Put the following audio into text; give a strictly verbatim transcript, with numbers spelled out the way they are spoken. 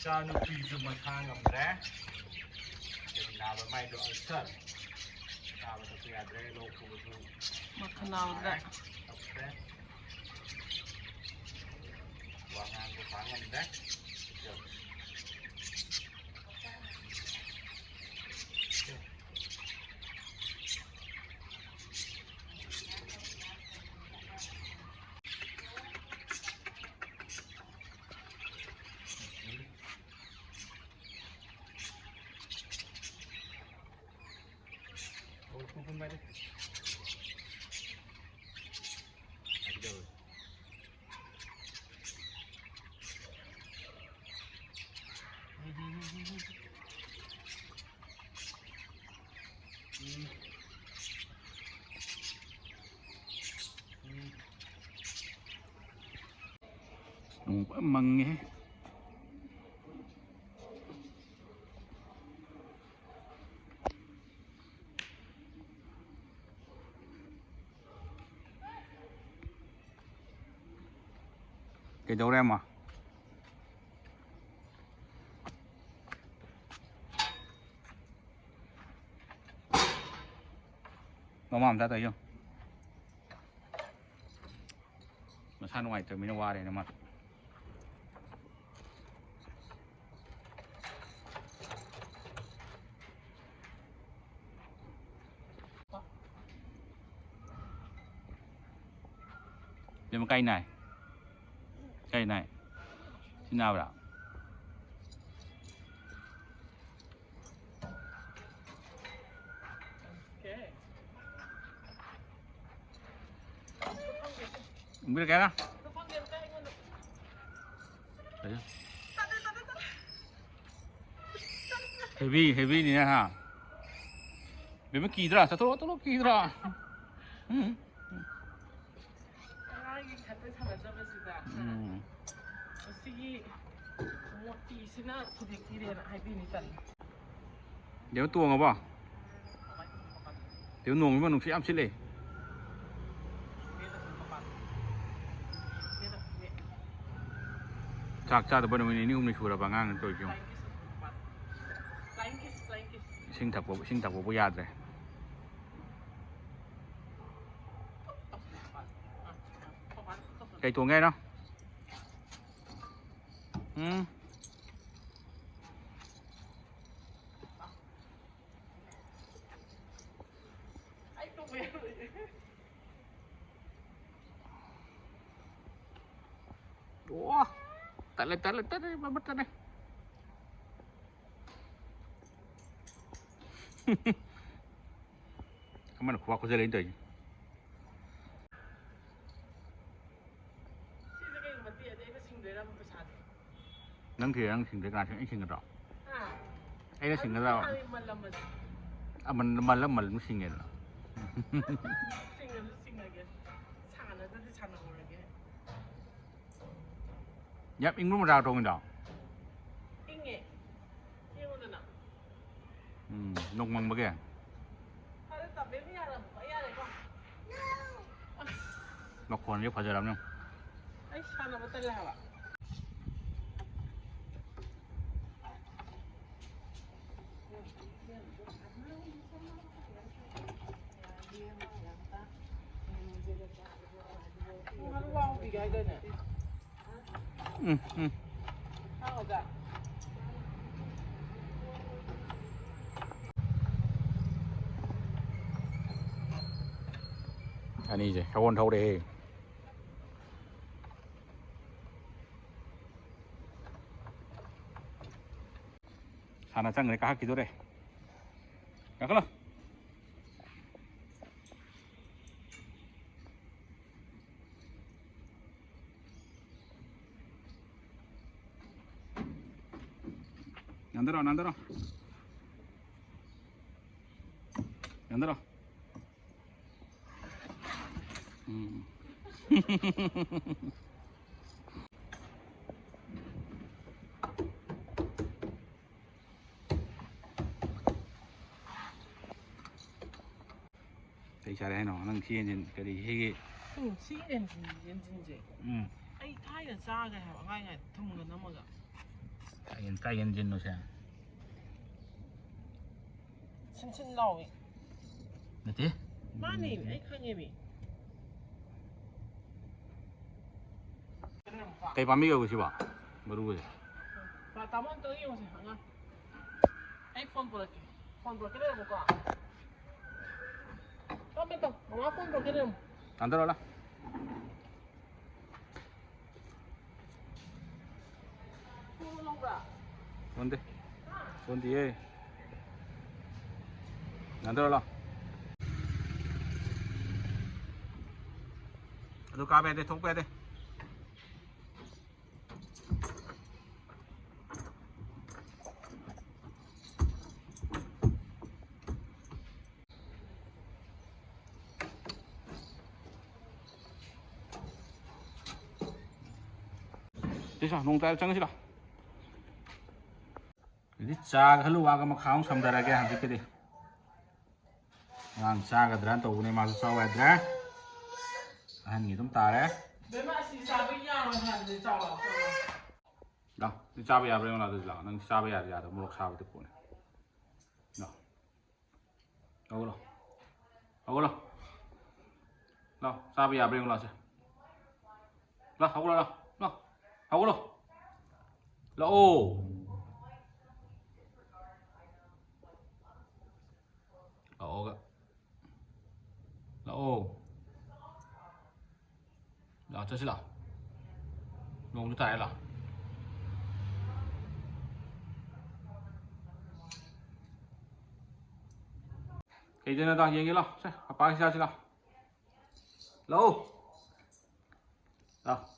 ꯏꯆꯥꯅꯨꯄꯤꯁꯨ ꯃꯁꯥ ꯉꯝꯗ꯭ꯔꯦ꯫ ꯀꯔꯤ ꯅꯥꯕ ꯃꯥꯏꯗꯣ? ꯑꯜꯁꯔ꯫ ꯆꯥꯕ ꯊꯛꯄ ꯌꯥꯗ꯭ꯔꯦ, ꯂꯣꯛ ꯈꯨꯕꯁꯨ ꯃꯈꯅꯥꯎꯗ꯫ ꯇꯧꯈ꯭ꯔꯦ꯫ ꯋꯥ ꯉꯥꯡꯕ ꯄꯥꯡ ꯉꯝꯗ꯭ꯔꯦ꯫ ꯅꯣꯡ ꯐꯖꯅ ꯃꯪꯉꯦꯍꯦ꯫ ꯀꯩꯗꯧꯔꯦ ꯑꯃ? ꯃꯃꯥ ꯃꯆꯥ ꯇꯧꯔꯤꯁꯦ ꯌꯦꯡꯉꯨ꯫ ꯃꯁꯥ ꯅꯨꯡꯉꯥꯏꯇ꯭ꯔꯕꯅꯤꯅ ꯋꯥꯔꯦꯅ ꯃꯥ꯫ ꯏꯕꯦꯝꯃ, ꯀꯥꯏ ꯅꯥꯏ? ꯀꯥꯏ ꯅꯥꯏ? ꯁꯤ ꯅꯥꯕ꯭ꯔꯥ? ꯎꯝꯕꯤꯔ ꯀꯌꯥ? ꯍꯦꯕꯤ, ꯍꯦꯕꯤꯅꯤꯅ ꯍꯥ? ꯕꯦꯝꯃ, ꯀꯤꯗ꯭ꯔꯥ? ꯆꯠꯊꯣꯛꯑꯣ, ꯆꯠꯊꯣꯛꯑꯣ, ꯀꯤꯗ꯭ꯔꯥ? ꯎꯝ꯫ ꯑꯉꯥꯡꯒꯤ ꯈꯛꯇ ꯁꯥꯟꯅꯖꯕꯁꯤꯗ ꯎꯝ꯫ ꯃꯁꯤꯒꯤ ꯃꯣꯇꯤꯁꯤꯅ ꯊꯨꯗꯦꯛꯄꯤꯔꯦꯅ ꯍꯥꯏꯕꯤꯅꯤ ꯇꯜꯂꯤ꯫ ꯗꯦꯕ ꯇꯣꯡꯉꯕꯣ? ꯗꯦꯕ ꯅꯣꯡꯃ ꯅꯨꯡꯁꯤꯠ ꯌꯥꯝ ꯁꯤꯠꯂꯦ꯫ ꯆꯥꯛ ꯆꯥꯗꯕ ꯅꯨꯃꯤꯠ ꯅꯤꯅꯤ ꯍꯨꯝꯅꯤ ꯁꯨꯔꯕ ꯑꯉꯥꯡꯅ ꯇꯧꯔꯤꯁꯤ ꯌꯦꯡꯉꯨ꯫ ꯏꯁꯤꯡ ꯊꯛꯄ, ꯏꯁꯤꯡ ꯊꯛꯄꯕꯨ ꯌꯥꯗ꯭ꯔꯦ꯫ ꯀꯩ ꯊꯣꯡꯒꯦ ꯍꯥꯏꯅꯣ? ꯎꯝ꯫ ꯑꯣ, ꯇꯠꯂꯦ, ꯇꯠꯂꯦ, ꯇꯠꯂꯦ, ꯃꯃꯠ ꯇꯠꯂꯦ꯫ ꯑꯃꯅ ꯈꯨꯕꯥꯛ ꯈꯨꯖꯜꯂꯦ ꯑꯩꯅ ꯇꯧꯔꯤꯁꯦ꯫ ꯁꯤꯁꯦ ꯀꯩꯒꯨꯝꯕ ꯇꯦꯛꯑꯗꯤ ꯑꯩꯅ ꯁꯤꯡꯗꯣꯏꯔꯕ ꯄꯩꯁꯥꯁꯦ? ꯅꯪ ꯊꯤꯔ ꯅꯪ ꯁꯤꯡꯗꯣꯏ, ꯀꯅꯥ ꯁꯤꯡ-, ꯑꯩꯅ ꯁꯤꯡꯒꯗ꯭ꯔꯣ? ꯍꯥ? ꯑꯩꯅ ꯁꯤꯡꯒꯗ꯭ꯔꯣ? ꯑꯗꯨꯗꯤ ꯃꯜꯂꯝꯃꯁꯦ꯫ ꯑꯃꯟ-, ꯃꯜꯂ ꯃꯜꯂ ꯑꯗꯨꯝ ꯁꯤꯡꯉꯦꯗꯅ꯫ ꯁꯤꯡꯉꯁꯨ ꯁꯤꯡꯉꯒꯦ꯫ ꯁꯥꯟꯅꯗ꯭ꯔꯗꯤ ꯁꯥꯟꯅꯍꯧꯔꯒꯦ꯫ ꯌꯥꯝ ꯏꯪꯕ꯭ꯔꯣ ꯃꯣꯖꯥ ꯇꯣꯡꯉꯤꯗꯣ? ꯏꯪꯉꯦ꯫ ꯌꯦꯡꯉꯨꯗꯅ꯫ ꯎꯝ, ꯅꯣꯡ ꯃꯪꯕꯒꯤ? ꯐꯔꯦ, ꯇꯥꯕꯦꯕꯤ ꯌꯥꯔꯕ? ꯌꯥꯔꯦꯀꯣ? ꯑꯁ꯫ ꯃꯈꯣꯟꯁꯦ ꯐꯖꯔꯕꯅꯦ꯫ ꯑꯩ ꯁꯥꯟꯅꯕ ꯇꯜꯂꯦ ꯍꯥꯏꯕ꯫ ꯉꯥꯅꯨ ꯋꯥ ꯍꯧꯕꯤꯒꯦ ꯍꯥꯏꯗꯥꯏꯅꯦ? ꯎꯝ, ꯎꯝ꯫ ꯍꯥꯎꯕ꯭ꯔꯥ? ꯑꯅꯤꯁꯦ ꯁꯒꯣꯜ ꯊꯧꯔꯦꯍꯦ꯫ ꯁꯥꯟꯅ ꯆꯪꯈ꯭ꯔꯦ, ꯀꯥꯈꯠꯈꯤꯗꯣꯔꯦ꯫ ꯀꯥꯈꯠꯂꯣ꯫ ꯅꯥꯟꯊꯔꯣ, ꯅꯥꯟꯊꯔꯣ꯫ ꯅꯥꯟꯊꯔꯣ꯫ ꯎꯝ꯫ ꯀꯩ ꯆꯥꯔꯦ ꯍꯥꯏꯅꯣ? ꯅꯪ ꯁꯤ ꯏꯟꯖꯤꯟ ꯀꯔꯤ ꯁꯤꯒꯤ? ꯎꯝ, ꯁꯤ ꯏꯟꯖꯤꯟ, ꯏꯟꯖꯤꯟꯁꯦ꯫ ꯎꯝ꯫ ꯑꯩ ꯊꯥꯏꯅ ꯆꯥꯈ꯭ꯔꯦ ꯍꯥꯏꯕ, ꯑꯉꯥꯡ ꯑꯣꯏꯔꯤꯉꯩꯗ ꯊꯨꯝꯒ ꯅꯝꯃꯒ꯫ ꯀꯥꯏꯒꯦꯟ ꯀꯥꯏꯒꯦꯟ ꯖꯤꯟꯅꯣꯁꯦ? ꯁꯤꯟ ꯁꯤꯟ ꯂꯥꯎꯏ꯫ ꯅꯠꯇꯦ꯫ ꯃꯥꯅꯦ, ꯑꯩ ꯈꯪꯉꯦꯃꯤ꯫ ꯀꯩ ꯄꯥꯝꯕꯤ ꯌꯧꯏ ꯁꯤꯕꯣ? ꯃꯔꯨꯒꯁꯦ꯫ ꯇꯥꯃꯣ ꯑꯝꯇ ꯌꯦꯡꯉꯨꯁꯦ, ꯑꯉꯥꯡ꯫ ꯑꯩ ꯐꯣꯟ ꯄꯨꯔꯛꯀꯦ꯫ ꯐꯣꯟ ꯄꯨꯔꯛꯀꯦ ꯂꯩꯔꯝꯃꯨꯀꯣ꯫ ꯇꯞꯅ ꯇꯧ꯫ ꯃꯃꯥ ꯐꯣꯟ ꯄꯨꯔꯛꯀꯦ ꯂꯩꯔꯝꯃꯨ꯫ ꯇꯥꯟꯊꯔꯣ ꯂꯥ꯫ ꯐꯣꯟ ꯂꯧꯕ꯭ꯔꯥ? ꯐꯣꯟꯗꯦ꯫ ꯐꯣꯟꯗꯤꯌꯦ꯫ ꯇꯥꯟꯊꯔꯣ ꯂꯥ꯫ ꯑꯗꯨ ꯀꯥꯕ ꯌꯥꯗꯦ, ꯊꯣꯛꯄ ꯌꯥꯗꯦ꯫ ꯁꯤꯁꯥ ꯅꯣꯡ ꯇꯥꯔ ꯆꯪꯉꯁꯤ ꯂꯥꯎ꯫ ꯑꯗꯨꯗꯤ ꯆꯥꯒ ꯍꯜꯂꯨꯋꯥꯒ ꯃꯈꯥ ꯑꯃꯨꯛ ꯁꯝꯊꯔꯒꯦ ꯍꯧꯖꯤꯛꯀꯤꯗꯤ꯫ ꯑꯉꯥꯡ ꯆꯥꯒꯗ꯭ꯔꯥꯅ ꯇꯧꯕꯅꯦ, ꯃꯥꯁꯨ ꯆꯥꯎ ꯌꯥꯗ꯭ꯔꯦ꯫ ꯑꯍꯟꯒꯤ ꯑꯗꯨꯝ ꯇꯥꯔꯦ꯫ ꯕꯦꯝꯃ, ꯑꯁꯤ ꯆꯥꯕ ꯌꯥꯔꯣꯏ ꯍꯥꯏꯕꯅꯦ, ꯆꯥꯎ ꯂꯥꯎ, ꯆꯥꯎ ꯂꯥꯎ꯫ ꯂꯥꯎ, ꯁꯤ ꯆꯥꯕ ꯌꯥꯕ꯭ꯔꯥ ꯌꯦꯡꯉꯨ ꯂꯥꯎ, ꯑꯗꯨꯗꯤ ꯂꯥꯎ꯫ ꯅꯪ ꯆꯥꯕ ꯌꯥꯗ ꯌꯥꯗ ꯃꯣꯔꯣꯛ ꯁꯥꯕꯗꯤ ꯄꯣꯠꯅꯤ꯫ ꯂꯥꯎ꯫ ꯍꯧꯒꯠꯂꯣ꯫ ꯍꯧꯒꯠꯂꯣ꯫ ꯂꯥꯎ, ꯆꯥꯕ ꯌꯥꯕ꯭ꯔꯥ ꯌꯦꯡꯉꯨ ꯂꯥꯎꯁꯦ꯫ ꯂꯥꯎ, ꯍꯧꯒꯠꯂꯣ, ꯂꯥꯎ꯫ ꯂꯥꯎ꯫ ꯍꯧꯒꯠꯂꯣ꯫ ꯂꯥꯛꯑꯣꯒ꯫ ꯂꯥꯛꯑꯣ꯫ ꯂꯥꯛꯑꯣ, ꯆꯠꯁꯤ ꯂꯥꯛꯑꯣ꯫ ꯅꯣꯡꯁꯨ ꯇꯥꯔꯦ ꯂꯥꯛꯑꯣ꯫ ꯀꯩꯗꯅꯣ ꯇꯥ ꯌꯦꯡꯒꯦ ꯂꯥꯛꯑꯣ꯫ ꯁꯦ, ꯄꯄꯥꯒꯤ ꯆꯥꯁꯤ ꯂꯥꯛꯑꯣ꯫ ꯂꯥꯛꯑꯣ꯫ ꯂꯥꯛꯑꯣ꯫